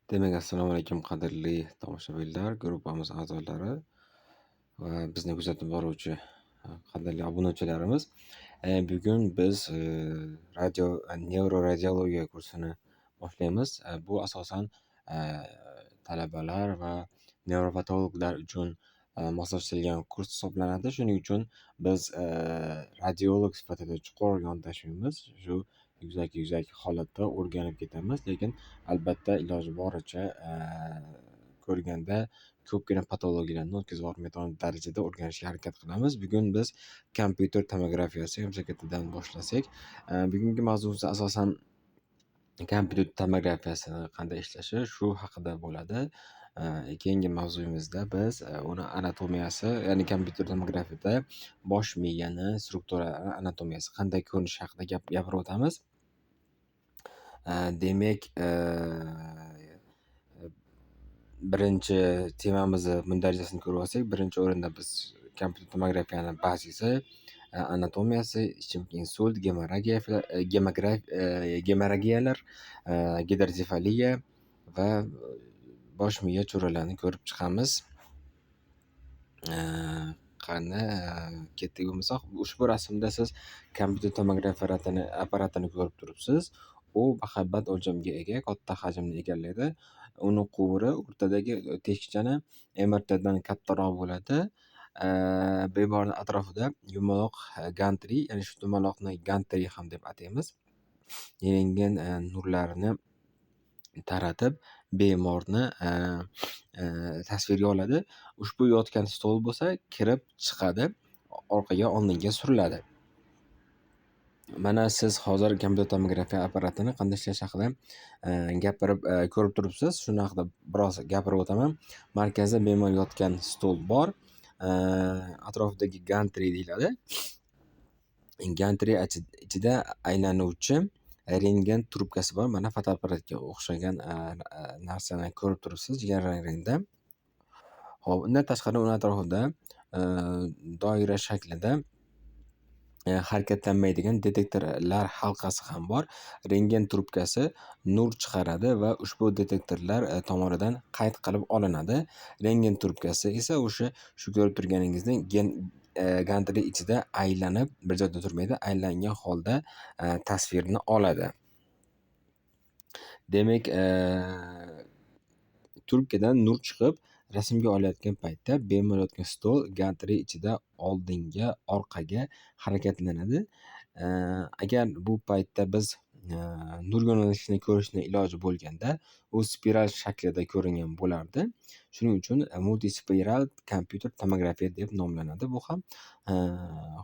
Demak, assalomu alaykum qadrli tomoshabinlar, guruhimiz a'zolari va bizni kuzatib boruvchi qadrli obunachilarimiz. Bugun biz radio nevroradiologiya kursini boshlaymiz. Bu asosan talabalar va nevropatologlar uchun moslashtirilgan kurs hisoblanadi. Shuning uchun biz radiolog sifatida chuqur yondashmaymiz. Shu yuzaki-yuzaki holatda o'rganib ketamiz, lekin albatta iloji boricha ko'rganda ko'pgina patologiyalarni o'tkazib yubormaydigan darajada o'rganishga harakat qilamiz. Bugun biz kompyuter tomografiyasi MCKTdan boshlasak, bugungi mavzumiz asosan kompyuter tomografiyasini qanday ishlashi shu haqida bo'ladi. Keyingi mavzuyimizda biz uni anatomiyasi, ya'ni kompyuter tomografiyada bosh miyani strukturalari anatomiyasi qanday ko'rinishi haqida gapirib o'tamiz. Demak, birinchi temamizni mundarijasini ko'rib olsak, birinchi o'rinda biz kompyuter tomografiyani bazisi, anatomiyasi, ichimlik insult, gemorragiyalar, gidrotsefaliya va bosh miya cho'ralarini ko'rib chiqamiz. Qani, ketdik bo'lmasa, ushbu rasmda siz kompyuter tomografiya apparatini ko'rib turibsiz. U bahabbat o'lchamga ega, katta hajmni egallaydi. Uni quvuri o'rtadagi teshikchani MRTdan kattaroq bo'ladi. Bemorni atrofida yumaloq gantri, ya'ni shu dumaloqni gantri ham deb ataymiz. Rentgen nurlarini taratib, bemorni tasvirga oladi. Ushbu yotgan stol bo'lsa kirib chiqadi, orqaga oldinga suriladi. Mana siz hozir kompyuter tomografiya apparatini qanday ishlashi haqida gapirib ko'rib turibsiz. Shuni haqida biroz gapirib o'taman. Markazda bemor yotgan stol bor. Atrofidagi gantri deyiladi. Gantri ichida aylanuvchi rentgen trubkasi bor. Mana fotoapparatga o'xshagan narsani ko'rib turibsiz, jigarrang rangda. Xo'p, undan tashqari uni atrofida doira shaklida harakatlanmaydigan detektorlar halqasi ham bor. Rentgen trubkasi nur chiqaradi va ushbu detektorlar tomonidan qayd qilib olinadi. Rentgen trubkasi esa o'sha shu ko'rib turganingizni gantri ichida aylanib, bir joyda turmaydi, aylangan holda tasvirni oladi. Demak, trubkadan nur chiqib rasmga olayotgan paytda bemor yotgan stol gantri ichida oldinga, orqaga harakatlanadi. Agar bu paytda biz nur yo'nalishini ko'rishni iloji bo'lganda, u spiral shaklida ko'ringan bo'lardi. Shuning uchun multispiral kompyuter tomografiya deb nomlanadi. Bu ham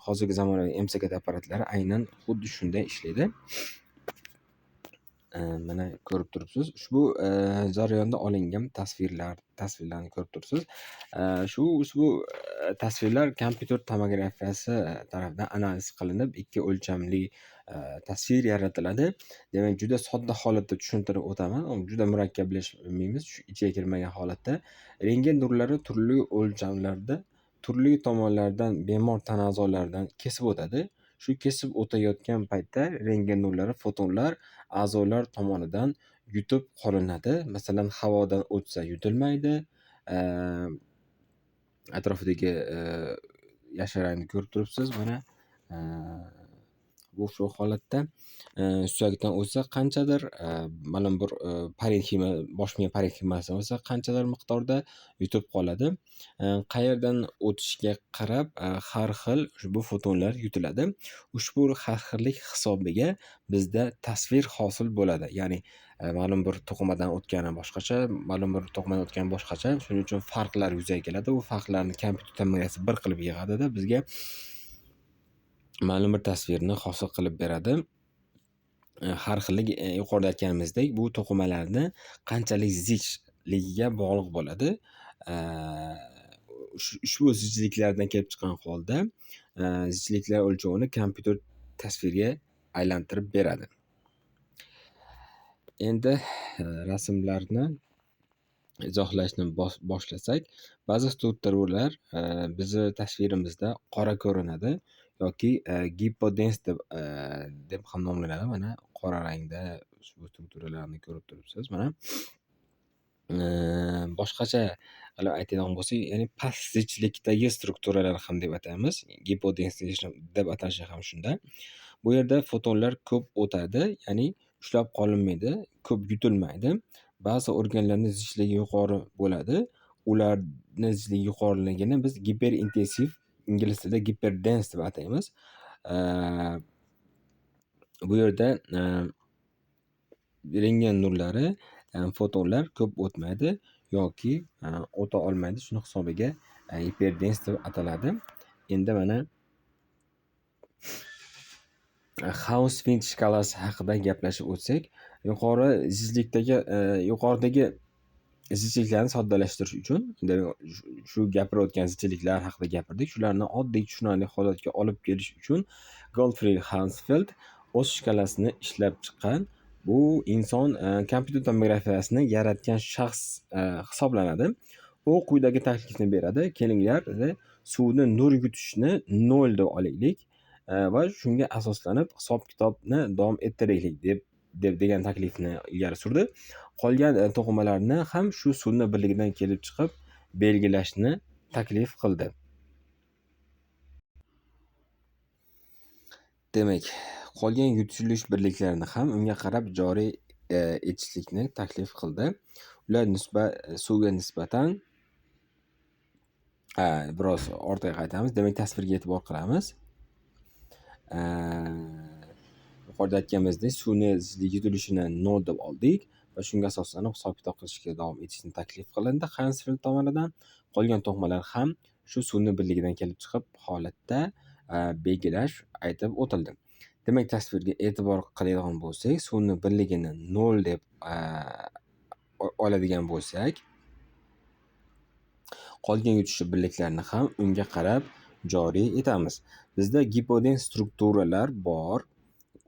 hozirgi zamonaviy MCKT apparatlari aynan xuddi shunday ishlaydi. Mana ko'rib turibsiz. Ushbu jarayonda olingan tasvirlarni ko'rib turibsiz. Shu ushbu tasvirlar kompyuter tomografiyasi tarafidan analiz qilinib, ikki o'lchamli tasvir yaratiladi. Demak, juda sodda holatda tushuntirib o'taman. Juda murakkablashmaymiz, shu ichiga kirmagan holatda. Rentgen nurlari turli o'lchamlarda, turli tomonlardan bemor tana a'zolaridan kesib o'tadi. Shu kesib o'tayotgan paytda rentgen nurlari fotonlar a'zolar tomonidan yutib qolinadi. Masalan, havodan o'tsa yutilmaydi. Atrofidagi yashil rangni ko'rib turibsiz mana. Bu shu holatda suyakdan o'tsa qanchadir ma'lum bir parenxima, bosh miya parenximasidan o'tsa qanchadir miqdorda yutib qoladi. Qayerdan o'tishiga qarab har xil ushbu fotonlar yutiladi. Ushbu har xillik hisobiga bizda tasvir hosil bo'ladi. Ya'ni ma'lum bir to'qimadan o'tgani boshqacha, ma'lum bir to'qimadan o'tgani boshqacha. Shuning uchun farqlar yuzaga keladi. U farqlarni kompyuter tomografiyasi bir qilib yig'adida bizga ma'lum bir tasvirni hosil qilib beradi. Har xillik, yuqorida aytganimizdek, bu to'qimalarni qanchalik zichligiga bog'liq bo'ladi. Ushbu zichliklardan kelib chiqqan holda zichliklar o'lchovini kompyuter tasvirga aylantirib beradi. Endi rasmlarni izohlashni boshlasak, ba'zi strukturalar bizni tasvirimizda qora ko'rinadi yoki gipodens deb ham nomlanadi. Mana qora rangda ushbu strukturalarni ko'rib turibsiz mana. Boshqacha qilib aytadigan bo'lsak, ya'ni past zichlikdagi strukturalar ham deb ataymiz. Gipodens deb atalishi ham shunda. Bu yerda fotonlar ko'p o'tadi, ya'ni ushlab qolinmaydi, ko'p yutilmaydi. Ba'zi organlarning zichligi yuqori bo'ladi. Ularni zichligi yuqoriligini biz giperintensiv, ingliz tilida giperdens deb ataymiz. Bu yerda rentgen nurlari, fotonlar ko'p o'tmaydi yoki o'ta olmaydi. Shuni hisobiga giperdens deb ataladi. Endi mana Hounsfield shkalasi haqida gaplashib o'tsak, yuqori zichlikdagi yuqoridagi zichliklarni soddalashtirish uchun shu gapirayotgan zichliklar haqida gapirdik. Shularni oddiy tushunarli holatga olib kelish uchun Godfrey Hounsfield o'z shkalasini ishlab chiqqan. Bu inson kompyuter tomografiyasini yaratgan shaxs hisoblanadi. U quyidagi taklifni beradi. Kelinglar, suvni nur yutishni 0 deb olaylik va shunga asoslanib hisob-kitobni davom ettiraylik deb degan taklifni ilgari surdi. Qolgan to'qimalarni ham shu suvni birligidan kelib chiqib belgilashni taklif qildi. Demak, qolgan yutilish birliklarini ham unga qarab joriy etishlikni taklif qildi. Ular suvga nisbatan biroz ortga qaytamiz. Demak, tasvirga e'tibor qilamiz. Yuqorida aytganimizdek, suvni yutilishini 0 deb oldik va shunga asoslanib hisob-kitob qilishga davom etishni taklif qilindi Hounsfield tomonidan. Qolgan to'qimalar ham shu suvni birligidan kelib chiqib holatda belgilash aytib o'tildi. Demak, tasvirga e'tibor qiladigan bo'lsak, suvni birligini 0 deb oladigan bo'lsak, qolgan yutish birliklarini ham unga qarab joriy etamiz. Bizda gipodens strukturalar bor.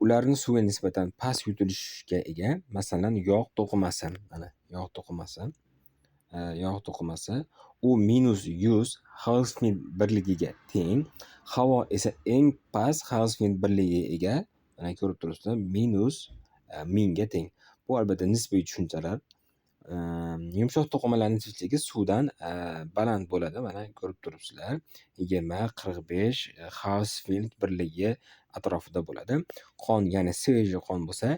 Ularni suvga nisbatan past yutilishga ega. Masalan, yog' to'qimasi. Mana yog' to'qimasi. Yog' to'qimasi u -100 Hounsfield birligiga teng. Havo esa eng past Hounsfield birligiga ega. Mana ko'rib turibsizlar, -1000 ga teng. Bu albatta nisbiy tushunchalar. Yumshoq to'qimalarning zichligi suvdan baland bo'ladi. Mana ko'rib turibsizlar. 20-45 Hounsfield birligi atrofida bo'ladi. Qon, ya'ni svejiy qon bo'lsa,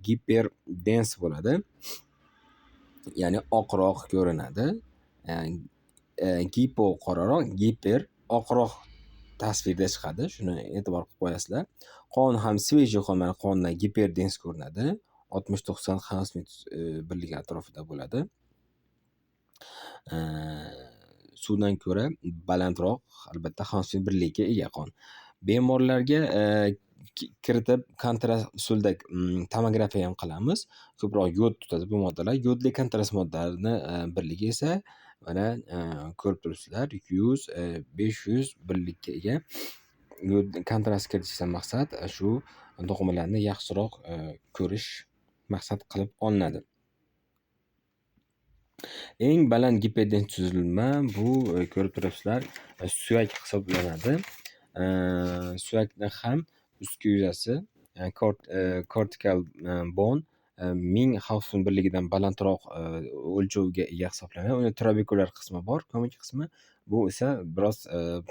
giperdens bo'ladi. Ya'ni oqroq ko'rinadi. Gipo qoraroq, giper oqroq tasvirda chiqadi. Shuni e'tibor qilib qo'yasizlar. Qon ham svejiy qon, mana qondan giperdens ko'rinadi. 60-90 Hounsfield birligi atrofida bo'ladi. Suvdan ko'ra balandroq albatta Hounsfield birligiga ega qon. Bemorlarga kiritib kontrast usulda tomografiya ham qilamiz. Ko'proq yod tutadi bu moddalar. Yodli kontrast moddalarni birligi esa mana ko'rib turibsizlar, 100-500 birlikka ega. Yod kontrast kiritishdan maqsad shu to'qimalarni yaxshiroq ko'rish maqsad qilib olinadi. Eng baland giperdens tuzilma bu ko'rib turibsizlar, suyak hisoblanadi. Suyakni ham ustki yuzasi cortical bone 1000 Hounsfield birligidan balandroq o'lchovga ega hisoblanadi. Uni trabekular qismi bor, ko'mik qismi. Bu esa biroz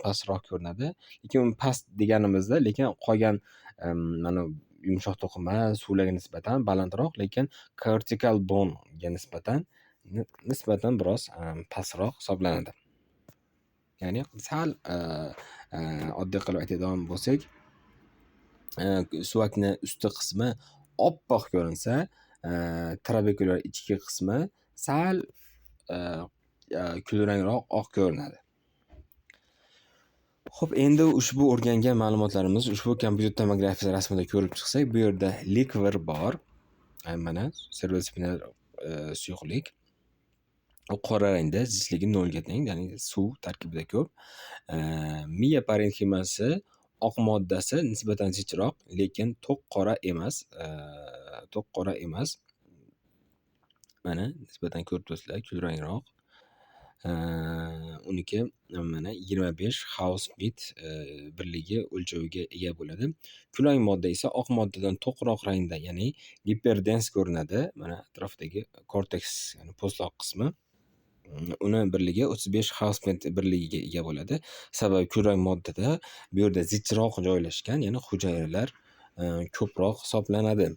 pastroq ko'rinadi. Lekin uni past deganimizda, lekin qolgan mana yumshoq to'qima suvlarga nisbatan balandroq, lekin cortical bone ga nisbatan biroz pastroq hisoblanadi. Ya'ni sal oddiy qilib aytadigan bo'lsak, suvakni usti qismi oppoq ko'rinsa, trabekular ichki qismi sal kulrangroq oq ko'rinadi. Xo'p, endi ushbu o'rgangan ma'lumotlarimiz ushbu kompyuter tomografiyasi rasmida ko'rib chiqsak, bu yerda likvor bor. Mana serebrospinal suyuqlik. U qora rangda, zichligi 0 ga teng, ya'ni suv tarkibida ko'p. Miya parenximasi oq moddasi nisbatan zichroq, lekin to'q qora emas. To'q qora emas. Mana nisbatan ko'rib turibsizlar, kulrangroq. Uniki mana 25 Hounsfield birligi o'lchoviga ega bo'ladi. Kulrang modda esa oq moddadan to'qroq rangda, ya'ni giperdens ko'rinadi. Mana atrofidagi korteks, ya'ni po'stloq qismi. Uni birligi 35 Hounsfield birligiga ega bo'ladi. Sababi kulrang moddada bu yerda zichroq joylashgan, ya'ni hujayralar ko'proq hisoblanadi.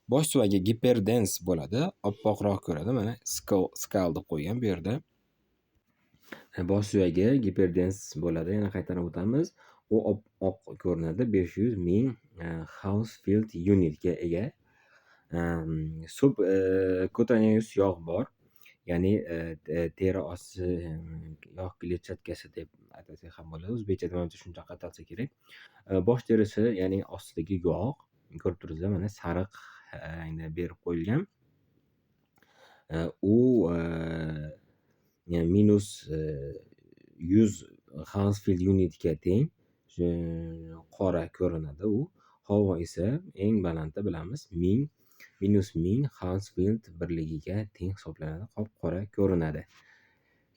Bosh suvagi giperdens bo'ladi, oppoqroq ko'radi. Mana skull deb qo'ygan bu yerda. Bosh suyagi giperdens bo'ladi. Yana qaytarib o'tamiz. U oq ko'rinadi. 500 ming Hounsfield unitga ega. Subcutaneous yog' bor. Ya'ni teri osti yog' kletchatkasi deb atasak ham bo'ladi. O'zbekchada manimcha shunchaqa atalsa kerak. Bosh terisi, ya'ni ostidagi yog' ko'rib turibsizlar, mana sariq rangda berib qo'yilgan. U minus 100 Hounsfield unitga teng, qora ko'rinadi u. Havo esa eng balandda bilamiz, 1000, minus 1000 Hounsfield birligiga teng hisoblanadi, qop-qora ko'rinadi.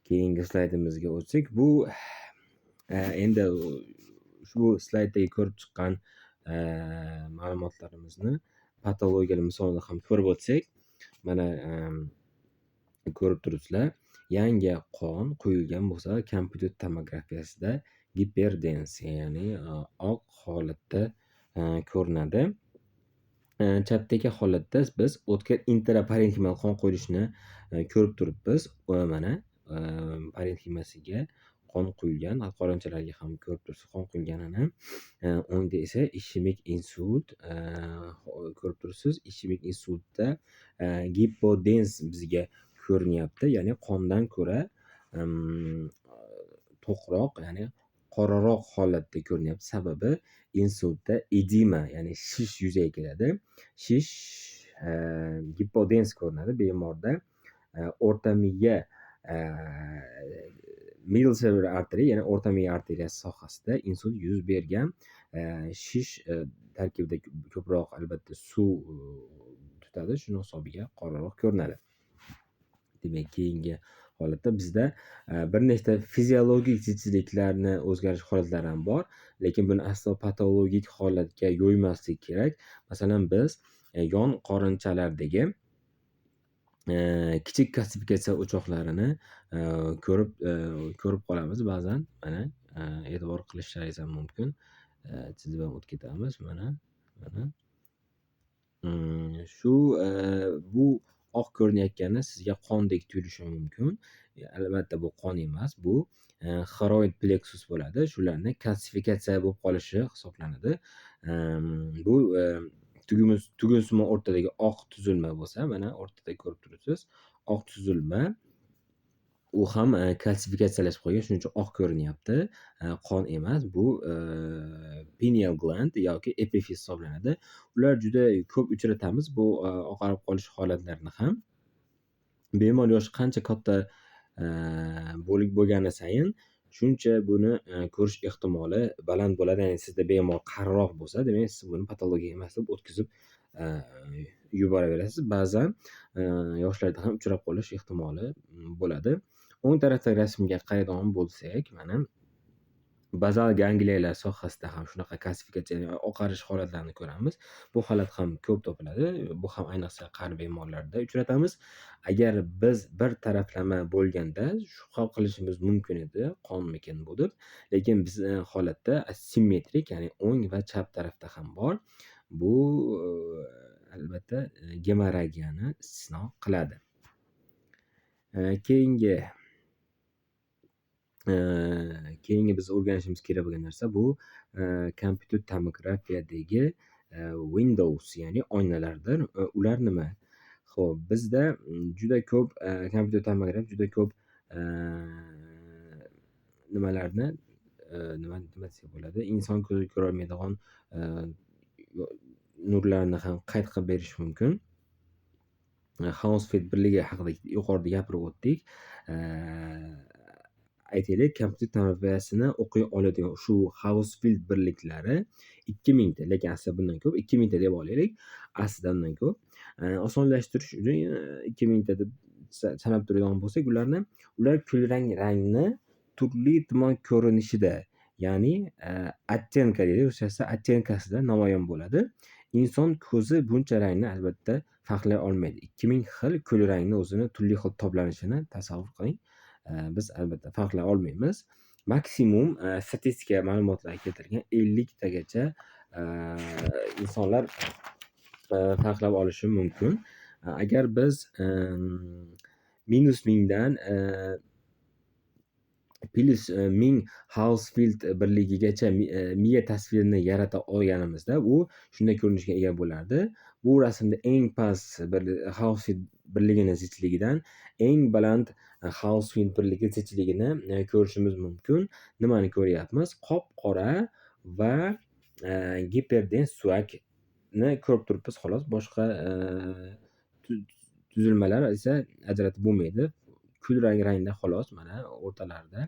Keyingi slaydimizga o'tsak, bu endi ushbu slayddagi ko'rib chiqqan ma'lumotlarimizni patologiyali misolda ham ko'rib o'tsak, mana ko'rib turibsizlar, yangi qon quyilgan bo'lsa, kompyuter tomografiyasida giperdens, ya'ni oq holatda ko'rinadi. Chapdagi holatda biz o'tkir intraparenximal qon quyilishini ko'rib turibmiz. Mana parenximasiga qon quyilgan, qorinchalarga ham ko'rib turibsiz qon quyilganini. O'ngda esa ishemik insult ko'rib turibsiz. Ishemik insultda gipodens bizga ko'rinyapti, ya'ni qondan ko'ra to'qroq, ya'ni qoraroq holatda ko'rinyapti. Sababi insultda edema, ya'ni shish yuzaga keladi. Shish gipodens ko'rinadi bemorda. O'rta miya, middle cerebral artery, ya'ni o'rta miya arteriyasi sohasida insult yuz bergan. Shish tarkibida ko'proq albatta suv tutadi, shuni hisobiga qoraroq ko'rinadi. Demak, keyingi holatda bizda bir nechta fiziologik zichliklarni o'zgarish holatlari ham bor, lekin buni aslo patologik holatga yo'ymaslik kerak. Masalan, biz yon qorinchalardagi kichik kalsifikatsiya o'choqlarini ko'rib qolamiz ba'zan. Mana e'tibor qilishlaringiz ham mumkin. Chizib ham o'tib ketamiz. Mana, mana. Shu bu oq ko'rinayotgani sizga qondek tuyulishi mumkin. Albatta bu qon emas, bu xoroid pleksus bo'ladi. Shularni kalsifikatsiya bo'lib qolishi hisoblanadi. Bu tugunsimon o'rtadagi oq tuzilma bo'lsa, mana o'rtada ko'rib turibsiz, oq tuzilma u ham kalsifikatsiyalashib qolgan, shuning uchun oq ko'rinyapti. Qon emas, bu pineal gland yoki epifiz hisoblanadi. Ular juda ko'p uchratamiz bu oqarib qolish holatlarini ham. Bemor yoshi qancha katta bo'lgani sayin shuncha buni ko'rish ehtimoli baland bo'ladi. Ya'ni sizda bemor qariroq bo'lsa, demak siz buni patologiya emas deb o'tkazib yuboraverasiz. Ba'zan yoshlarda ham uchrab qolish ehtimoli bo'ladi. O'ng tarafdagi rasmga qaraydigan bo'lsak, mana bazal gangliyalar sohasida ham shunaqa kalsifikatsiya, ya'ni oqarish holatlarini ko'ramiz. Bu holat ham ko'p topiladi. Bu ham ayniqsa qari bemorlarda uchratamiz. Agar biz bir taraflama bo'lganda shubha qilishimiz mumkin edi, qonmikin bu deb. Lekin bizni holatda simmetrik, ya'ni o'ng va chap tarafda ham bor. Bu albatta gemorragiyani istisno qiladi. Keyingi biz o'rganishimiz kerak bo'lgan narsa bu kompyuter tomografiyadagi windows, ya'ni oynalardir. Ular nima? Xo'p, bizda juda ko'p kompyuter tomografiya juda ko'p nimalarni, nima desak bo'ladi, inson ko'zi ko'rolmaydigan nurlarni ham qayd qilib berishi mumkin. Hounsfield birligi haqida yuqorida gapirib o'tdik. Aytaylik, kompyuter tomografiyasini o'qiy oladigan shu Hounsfield birliklari 2000 ta, lekin aslida bundan ko'p, 2000 ta deb olaylik, aslida undan ko'p. Osonlashtirish uchun 2000 ta deb Sanab turadigan bo'lsak ularni, ular kulrang rangni turli tuman ko'rinishida, ya'ni оттенка deydi, ruschasi, оттенка sida namoyon bo'ladi. Inson ko'zi buncha rangni albatta farqlay olmaydi. 2000 xil kulrangni o'zini turli xil toblanishini tasavvur qiling. Biz albatta farqlay olmaymiz. Maksimum statistika ma'lumotlar keltirgan 50 tagacha insonlar farqlab olishi mumkin. Agar biz -1000 dan +1000 Hounsfield birligigacha miya tasvirini yarata olganimizda, u shunday ko'rinishga ega bo'lardi. Bu rasmda eng past bir Hounsfield birligini zichligidan eng baland Hounsfield birligi zichligini ko'rishimiz mumkin. Nimani ko'ryapmiz? Qop-qora va giperdens suyakni ko'rib turibmiz, xolos. Boshqa tuzilmalar esa ajratib bo'lmaydi. Kulrang rangda xolos, mana o'rtalarida.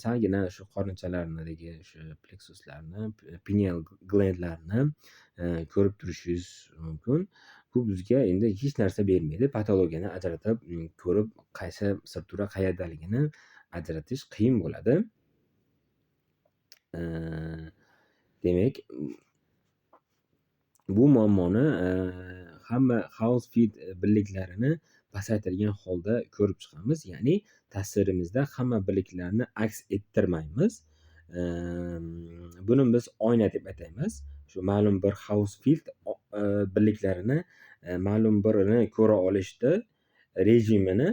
Salgina shu qorinchalarnidagi o'sha pleksuslarni, pineal glandlarni ko'rib turishingiz mumkin. Bu bizga endi hech narsa bermaydi. Patologiyani ajratib ko'rib, qaysi struktura qayerdaligini ajratish qiyin bo'ladi. Demak, bu muammoni hamma Hounsfield birliklarini pasaytirgan holda ko'rib chiqamiz. Ya'ni tasvirimizda hamma birliklarni aks ettirmaymiz. Buni biz oyna deb ataymiz. Shu ma'lum bir Hounsfield birliklarini ma'lum birini ko'ra olishni rejimini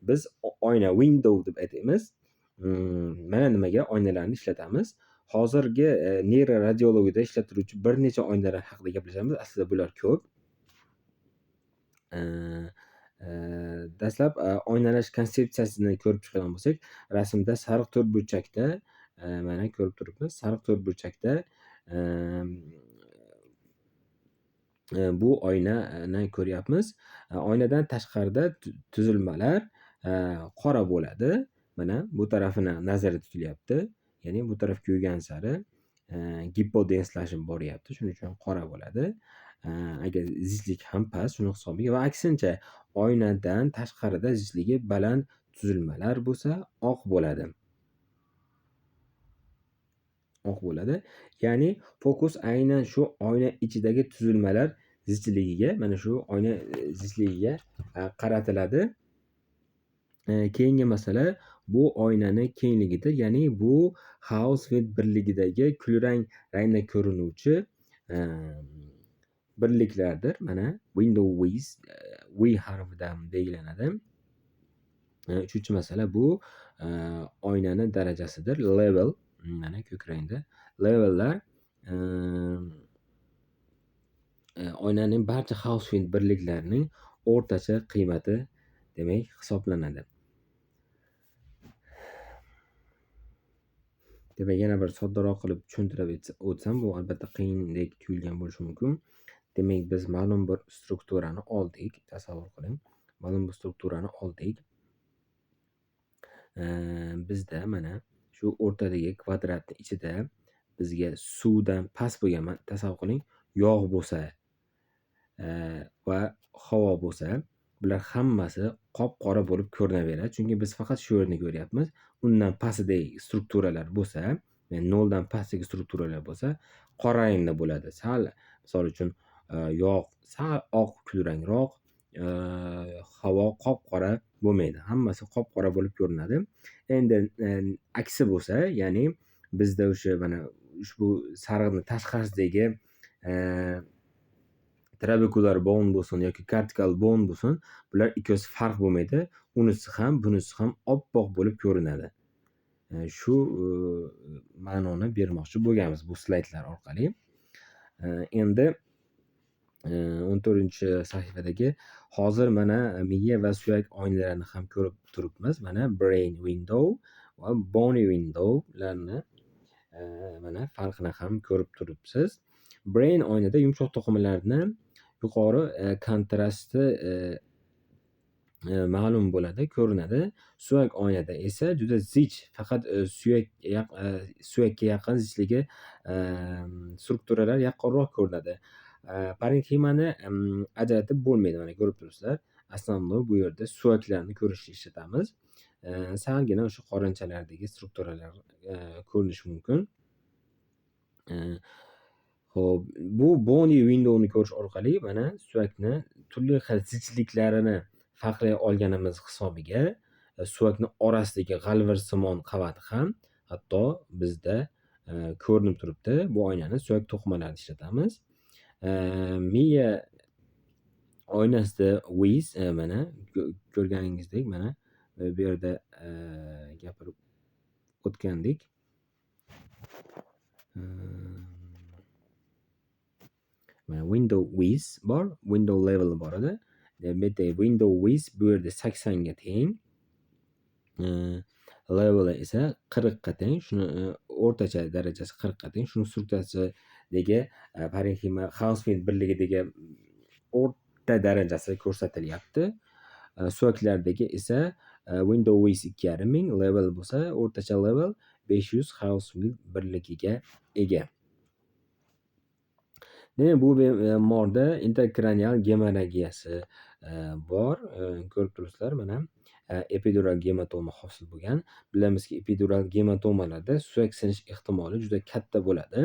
biz oyna, window deb ataymiz. Mana nimaga oynalarni ishlatamiz. Hozirgi neyroradiologiyada ishlatiluvchi bir necha oynalar haqida gaplashamiz. Aslida bular ko'p. Dastlab oynalash konsepsiyasini ko'rib chiqadigan bo'lsak, rasmda sariq to'rtburchakda, mana ko'rib turibmiz, sariq to'rtburchakda bu oynani ko'ryapmiz. Oynadan tashqarida tuzilmalar qora bo'ladi. Mana bu tarafini nazarda tutilyapti. Ya'ni bu taraf kuygan sari gipodenslashib boryapti. Shuning uchun qora bo'ladi. Agar zichlik ham past, shuni hisobiga va aksincha oynadan tashqarida zichligi baland tuzilmalar bo'lsa, oq bo'ladi. Oq bo'ladi. Ya'ni fokus aynan shu oyna ichidagi tuzilmalar zichligiga, mana shu oyna zichligiga qaratiladi. Keyingi masala bu oynani kengligidir. Ya'ni bu Hounsfield birligidagi kulrang rangda ko'rinuvchi birliklardir. Mana window width V harfidan belgilanadi. Uchinchi masala bu oynani darajasidir. Level, mana ko'k rangda. Levellar oynaning barcha Hounsfield birliklarining o'rtacha qiymati demak hisoblanadi. Demak, yana bir soddaroq qilib tushuntirib o'tsam, bu albatta qiyindek tuyulgan bo'lishi mumkin. Demak, biz ma'lum bir strukturani oldik, tasavvur qiling. Ma'lum bir strukturani oldik. Bizda mana shu o'rtadagi kvadratni ichida bizga suvdan past bo'lgan, tasavvur qiling, yog' bo'lsa va havo bo'lsa, bular hammasi qop-qora bo'lib ko'rinaveradi. Chunki biz faqat shu yerni ko'ryapmiz. Undan pastidagi strukturalar bo'lsa, ya'ni noldan pastdagi strukturalar bo'lsa, qora rangda bo'ladi. Sal, misol uchun, yog' sal oq kulrangroq, havo qop-qora bo'lmaydi. Hammasi qop-qora bo'lib ko'rinadi. Endi aksi bo'lsa, ya'ni bizda o'sha mana ushbu sarig'ni tashqarisidagi trabecular bone bo'lsin yoki cortical bone bo'lsin, bular ikkovsi farq bo'lmaydi. Unisi ham, bunisi ham oppoq bo'lib ko'rinadi. Shu ma'noni bermoqchi bo'lganmiz bu slaydlar orqali. Endi 14-sahifadagi hozir mana miya va suyak oynalarini ham ko'rib turibmiz. Mana brain window va bony windowlarni mana farqini ham ko'rib turibsiz. Brain oynada yumshoq to'qimalarni yuqori kontrasti ma'lum bo'ladi, ko'rinadi. Suyak oynada esa juda zich, faqat suyakka yaqin zichligi strukturalar yaqqolroq ko'rinadi. Parenximani ajratib bo'lmaydi, mana ko'rib turibsizlar. Основной bu yerda suyaklarni ko'rishga ishlatamiz. Salgina o'sha qorinchalardagi strukturalar ko'rinishi mumkin. Xo'p, bu bony windowni ko'rish orqali mana suyakni turli xil zichliklarini farqlay olganimiz hisobiga suyakni orasidagi g'alvirsimon qavati ham hatto bizda ko'rinib turibdi. Bu oynani suyak to'qimalarida ishlatamiz. Miya oynasida width, mana ko'rganingizdek, mana bu yerda gapirib o'tgandik. Mana window width bor, window level bor edi. Bu yerda window width bu yerda 80 ga teng. Leveli esa 40 ga teng. Shuni o'rtacha darajasi 40 ga teng. Shuni strukturasidagi parenxima Hounsfield birligidagi o'rta darajasi ko'rsatilyapti. Suyaklardagi esa window width 2500, level bo'lsa o'rtacha level 500 Hounsfield birligiga ega. Demak, bu bemorda intrakranial gemorragiyasi bor. Ko'rib turibsizlar, mana epidural gematoma hosil bo'lgan. Bilamizki, epidural gematomalarda suyak sinish ehtimoli juda katta bo'ladi.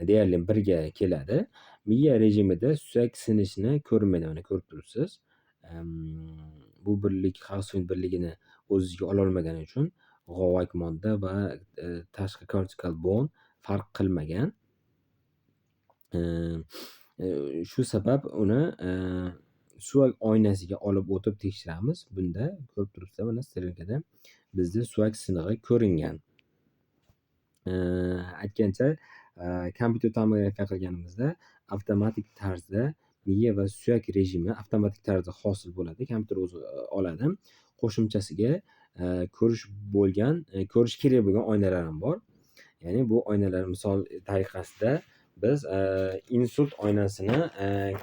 Deyarli birga keladi. Miya rejimida suyak sinishni ko'rinmaydi, mana ko'rib turibsiz. Bu birlik Hounsfield birligini o'z ichiga ololmagani uchun g'ovak modda va tashqi cortical bone farq qilmagan. Shu sabab uni suyak oynasiga olib o'tib tekshiramiz. Bunda ko'rib turibsizlar, mana strelkada bizda suyak sinig'i ko'ringan. Aytgancha, kompyuter tomografiya qilganimizda avtomatik tarzda miya va suyak rejimi avtomatik tarzda hosil bo'ladi. Kompyuter o'zi oladi. Qo'shimchasiga ko'rish kerak bo'lgan oynalar ham bor. Ya'ni bu oynalar misol tariqasida biz insult oynasini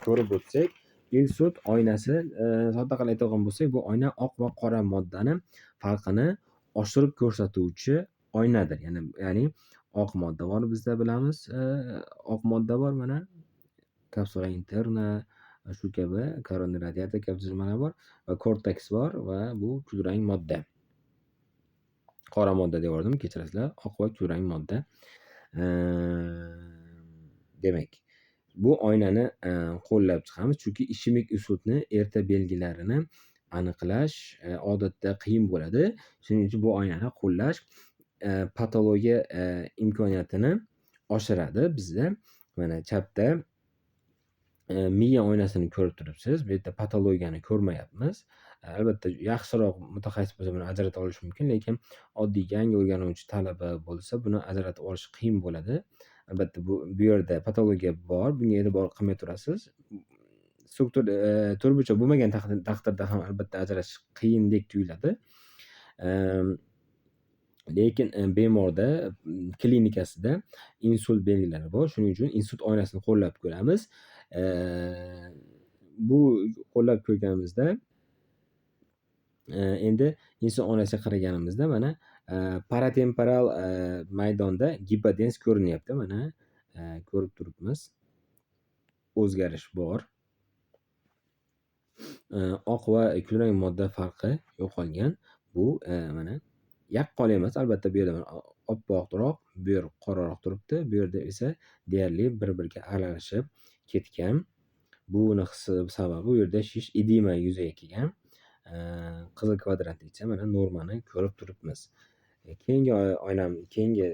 ko'rib o'tsak, insult oynasi, sodda qilib aytadigan bo'lsak, bu oyna oq va qora moddani farqini oshirib ko'rsatuvchi oynadir. Ya'ni oq modda bor bizda, bilamiz, oq modda bor, mana kapsula interna, shu kabi korona radiata kabi tuzilmalar bor va korteks bor va bu kulrang modda. Qora modda devordim, kechirasizlar, oq va kulrang modda. Demak, bu oynani qo'llab chiqamiz, chunki ishemik insultni erta belgilarini aniqlash odatda qiyin bo'ladi. Shuning uchun bu oynani qo'llash patologiya imkoniyatini oshiradi bizda. Mana chapda miya oynasini ko'rib turibsiz. Bu yerda patologiyani ko'rmayapmiz. Albatta, yaxshiroq mutaxassis bo'lsa, buni ajrata olish mumkin, lekin oddiy yangi o'rganuvchi talaba bo'lsa, buni ajratib olish qiyin bo'ladi. Albatta, bu yerda patologiya bor, bunga e'tibor qilmay turasiz. Struktur to'rtburchak bo'lmagan taqdirda ham albatta ajratish qiyindek tuyuladi. Lekin bemorda klinikasida insult belgilari bor. Shuning uchun insult oynasini qo'llab ko'ramiz. Bu qo'llab ko'rganimizda, endi insult oynasiga qaraganimizda, mana paratemporal maydonda gipodens ko'rinyapti. Mana ko'rib turibmiz. O'zgarish bor. Oq va kulrang modda farqi yo'qolgan. Bu mana yaqqol emas, albatta, bu yerda oppoqroq, bu yer qoraroq turibdi. Bu yerda esa deyarli bir-biriga aralashib ketgan. Buni sababi bu yerda shish, edema yuzaga kelgan. Qizil kvadratlikcha mana normani ko'rib turibmiz. Keyingi oynam, keyingi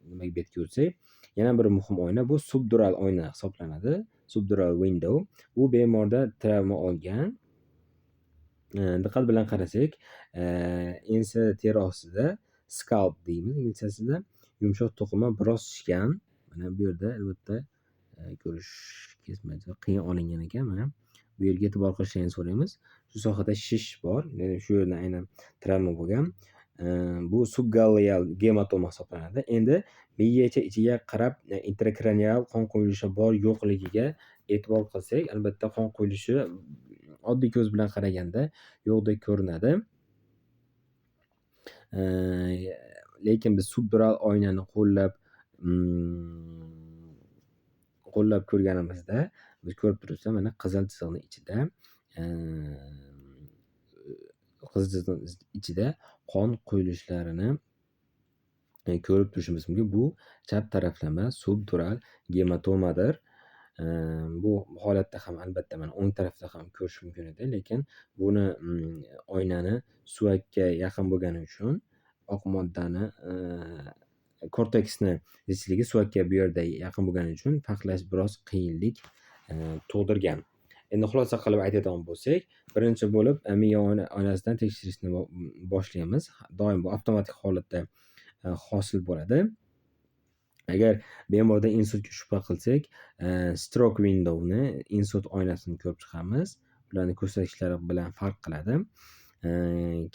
nimaga betga o'tsak, yana bir muhim oyna bu subdural oyna hisoblanadi. Subdural window. Bu bemorda travma olgan. Diqqat bilan qarasak, ensa teri ostida, scalp deymiz inglizchasida, yumshoq to'qima biroz shishgan. Mana bu yerda albatta ko'rish kesmachi qiyin olingan ekan mana. Bu yerga e'tibor qilishingizni so'raymiz. Shu sohada shish bor. Ya'ni shu yerda aynan travma bo'lgan. Bu subgaleal gematoma hisoblanadi. Endi miyacha ichiga qarab intrakranial qon quyilishi bor yo'qligiga e'tibor qilsak, albatta qon quyilishi oddiy ko'z bilan qaraganda yo'qdek ko'rinadi. Lekin biz subdural oynani qo'llab ko'rganimizda biz ko'rib turibsiz, mana qizil chiziqni ichida Qizilcha ichida qon quyilishlarini ko'rib turishimiz mumkin. Bu chap taraflama subdural gematomadir. Bu holatda ham, albatta, mana, o'ng tarafda ham ko'rish mumkin edi, lekin buni oynani suyakka yaqin bo'lgani uchun oq moddani, korteksni zichligi suyakka bu yerda yaqin bo'lgani uchun farqlash biroz qiyinlik tug'dirgan. Endi xulosa qilib aytadigan bo'lsak, birinchi bo'lib miya oynasidan tekshirishni boshlaymiz. Doim bu avtomatik holatda hosil bo'ladi. Agar bemorda insultga shubha qilsak, stroke windowni, insult oynasini ko'rib chiqamiz. Ularni ko'rsatkichlari bilan farq qiladi.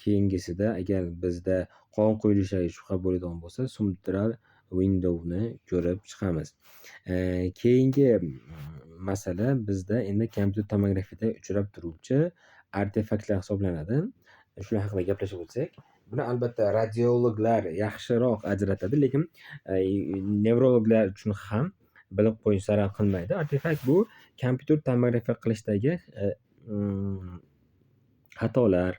Keyingisida agar bizda qon quyilishiga shubha bo'ladigan bo'lsa, subdural windowni ko'rib chiqamiz. Keyingi masala bizda endi kompyuter tomografiyada uchrab turuvchi artefaktlar hisoblanadi. Shular haqida gaplashib o'tsak, buni, albatta, radiologlar yaxshiroq ajratadi, lekin nevrologlar uchun ham bilib qo'yish zarar qilmaydi. Artefakt bu kompyuter tomografiya qilishdagi xatolar,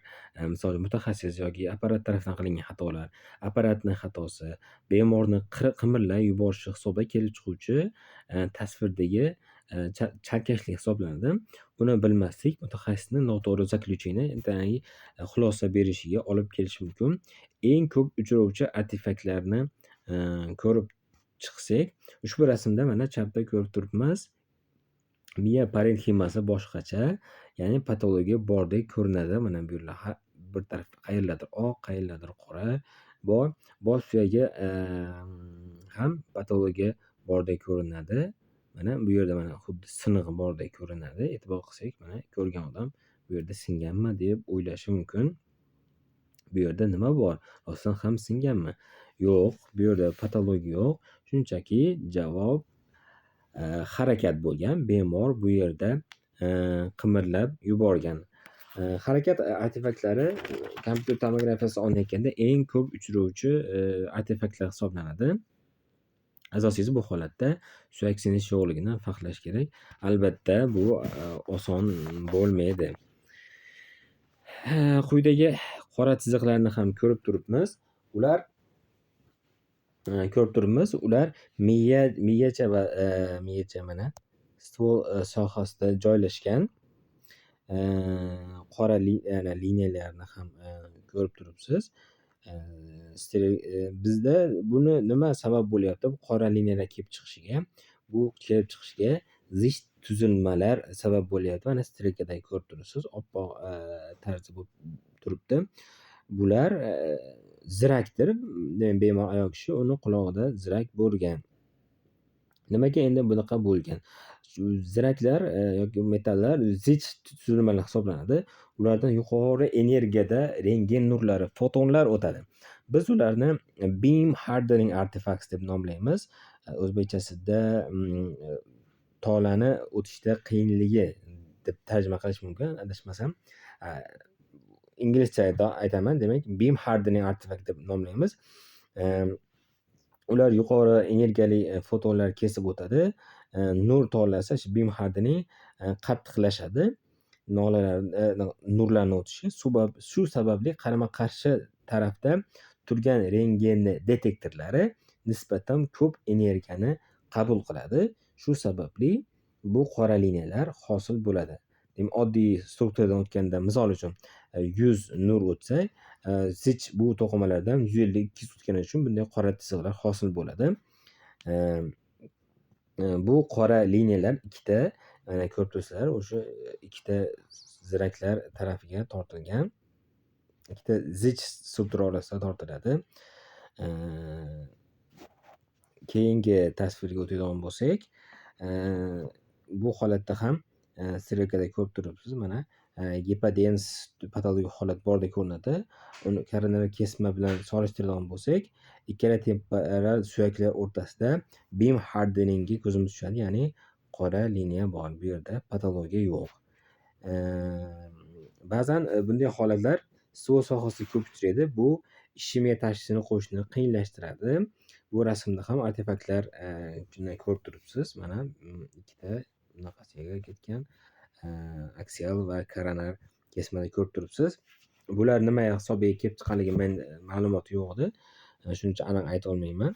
misol, mutaxassis yoki apparat tarafidan qilingan xatolar, apparatni xatosi, bemorni qimirlab yuborishi hisobida kelib chiquvchi tasvirdagi chalkashlik hisoblanadi. Buni bilmaslik mutaxassisni noto'g'ri заключение, ya'ni xulosa berishiga olib kelishi mumkin. Eng ko'p uchrovchi artefaktlarni ko'rib chiqsak, ushbu rasmda, mana, chapda ko'rib turibmiz. Miya parenximasi boshqacha, ya'ni patologiya bordek ko'rinadi. Mana bu yerlar bir tarafda qayerlardir oq, qayerlardir qora bor. Bosh suyagi ham patologiya bordek ko'rinadi. Mana bu yerda, mana, xuddi sinig'i bordek ko'rinadi. E'tibor qilsak, mana, ko'rgan odam bu yerda singanmi deb o'ylashi mumkin. Bu yerda nima bor? Rostdan ham singanmi? Yo'q, bu yerda patologiya yo'q. Shunchaki javob harakat bo'lgan. Bemor bu yerda qimirlab yuborgan. Harakat artefaktlari kompyuter tomografiyasi olinayotganda eng ko'p uchrovchi artefaktlar hisoblanadi. Asosiysi, bu holatda suyak sinish yo'qligini farqlash kerak. Albatta, bu oson bo'lmaydi. Quyidagi qora chiziqlarni ham ko'rib turibmiz. Ular ko'rib turibmiz. Ular miya miyacha va miyacha, mana, ствол sohasida joylashgan. Qora liniyalarni ham ko'rib turibsiz. Bizda buni nima sabab bo'lyapti bu qora liniyalar kelib chiqishiga? Bu kelib chiqishiga zich tuzilmalar sabab bo'lyapti. Mana, strelkada ko'rib turibsiz, oppoq tarzda bo'lib turibdi. Bular zirakdir. Bemor ayol kishi, uni qulog'ida zirak bo'lgan. Nimaga endi bunaqa bo'lgan? Shu ziraklar yoki metallar zich tuzilmalar hisoblanadi. Ulardan yuqori energiyada rentgen nurlari, fotonlar o'tadi. Biz ularni beam hardening artifacts deb nomlaymiz. O'zbekchasida tolani o'tishda qiyinligi deb tarjima qilish mumkin, adashmasam. Inglizcha aytaman, demak, beam hardening artifact deb nomlaymiz. Ular yuqori energiyali fotonlar kesib o'tadi. Nur tolasi, shu beam hardening qattiqlashadi. Nolalar, nurlarni o'tishi shu sababli qarama-qarshi tarafda turgan rentgen detektorlari nisbatan ko'p energiyani qabul qiladi. Shu sababli bu qora liniyalar hosil bo'ladi. Demak, oddiy strukturadan o'tganda, misol uchun, 100 nur o'tsa, zich bu to'qimalardan 150-200 o'tgani uchun bunday qora chiziqlar hosil bo'ladi. Bu qora liniyalar ikkita, mana, ko'rib turibsizlar, o'sha ikkita ziraklar tarafiga tortilgan. Ikkita zich struktura orasida tortiladi. Keyingi tasvirga o'tadigan bo'lsak, bu holatda ham strelkada ko'rib turibsiz, mana, gipodens patologik holat bordek ko'rinadi. Uni koronar kesma bilan solishtiradigan bo'lsak, ikkala temporal suyaklar o'rtasida beam hardeningga ko'zimiz tushadi, ya'ni qora liniya bor. Bu yerda patologiya yo'q. Ba'zan bunday holatlar ствол sohasida ko'p uchraydi. Bu ishemiya tashxisini qo'yishni qiyinlashtiradi. Bu rasmda ham artefaktlar ko'rib turibsiz. Mana, ikkita bunaqasiga ketgan. Aksial va koronar kesmada ko'rib turibsiz. Bular nima hisobiga kelib chiqqanligi men ma'lumot yo'q edi. Shuning uchun aniq ayta olmayman.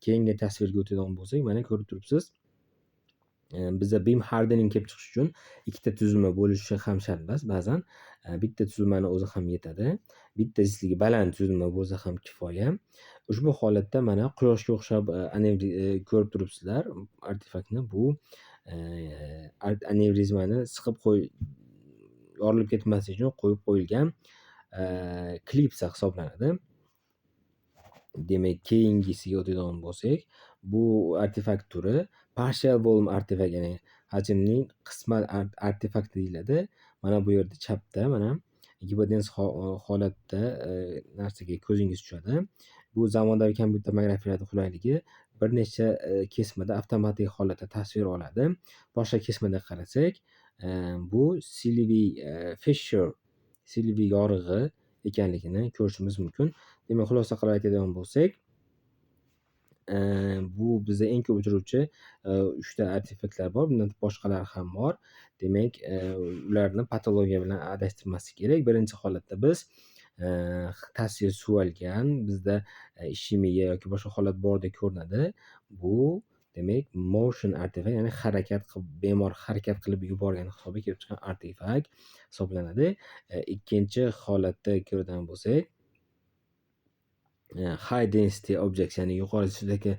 Keyingi tasvirga o'tadigan bo'lsak, mana ko'rib turibsiz. Biza beam hardening kelib chiqishi uchun ikkita tuzilma bo'lishi ham shart emas. Ba'zan bitta tuzilmani o'zi ham yetadi. Bitta zichligi baland tuzilma bo'lsa ham kifoya. Ushbu holatda mana quyoshga o'xshab ko'rib turibsizlar artefaktni. Bu anevrizmani siqib qo'y, yorilib ketmasligi uchun qo'yib qo'yilgan klipsa hisoblanadi. Demak, keyingisiga o'tadigan bo'lsak, bu artefakt turi partial volume artefakt, ya'ni hajmning qisman artefakti deyiladi. Mana bu yerda chapda mana gipodens holatda narsaga ko'zingiz tushadi. Bu zamonaviy kompyuter tomografiyalarda qulayligi, bir necha kesmada avtomatik holatda tasvir oladi. Boshqa kesmada qarasak, bu Sylvian fissure, Sylvi yorig'i ekanligini ko'rishimiz mumkin. Demak, xulosa qilib aytadigan bo'lsak, bu bizda eng ko'p uchruvchi uchta artefaktlar bor. Bundan boshqalari ham bor. Demak, ularni patologiya bilan adashtirmaslik kerak. Birinchi holatda biz tasvir suvalgan, bizda ishemiya yoki boshqa holat bordek ko'rinadi. Bu demak motion artefakt, ya'ni harakat qilib, bemor harakat qilib yuborgan hisobiga kelib chiqqan artefakt hisoblanadi. Ikkinchi holatda ko'radigan bo'lsak, high density objects, ya'ni yuqori zichdagi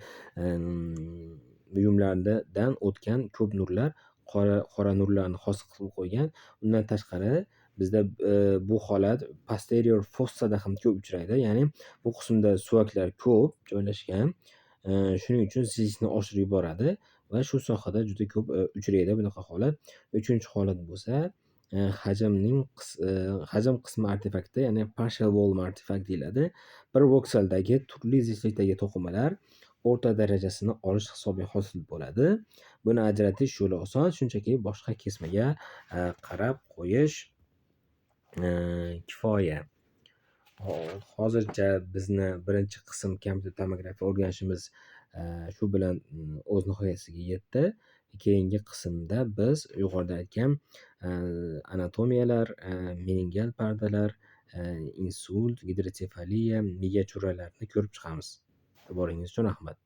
buyumlardan o'tgan ko'p nurlar qora qora nurlarni hosil qilib qo'ygan. Undan tashqari, bizda bu holat posterior fossada ham ko'p uchraydi, ya'ni bu qismda suvaklar ko'p joylashgan. Shuning uchun zichni oshirib yuboradi va shu sohada juda ko'p uchraydi bunaqa holat. Uchinchi holat bo'lsa, hajmning hajm qismi artefakti, ya'ni partial volume artefakt deyiladi. Bir vokseldagi turli zichlikdagi to'qimalar o'rta darajasini olish hisobiga hosil bo'ladi. Buni ajratish yo'li oson, shunchaki boshqa kesmaga qarab qo'yish kifoya. Hozircha bizni birinchi qism kompyuter tomografiya o'rganishimiz shu bilan o'z nihoyasiga yetdi. Keyingi qismda biz yuqorida aytgan anatomiyalar, meningeal pardalar, insult, gidrotsefaliya, miya churralarini ko'rib chiqamiz. E'tiboringiz uchun rahmat.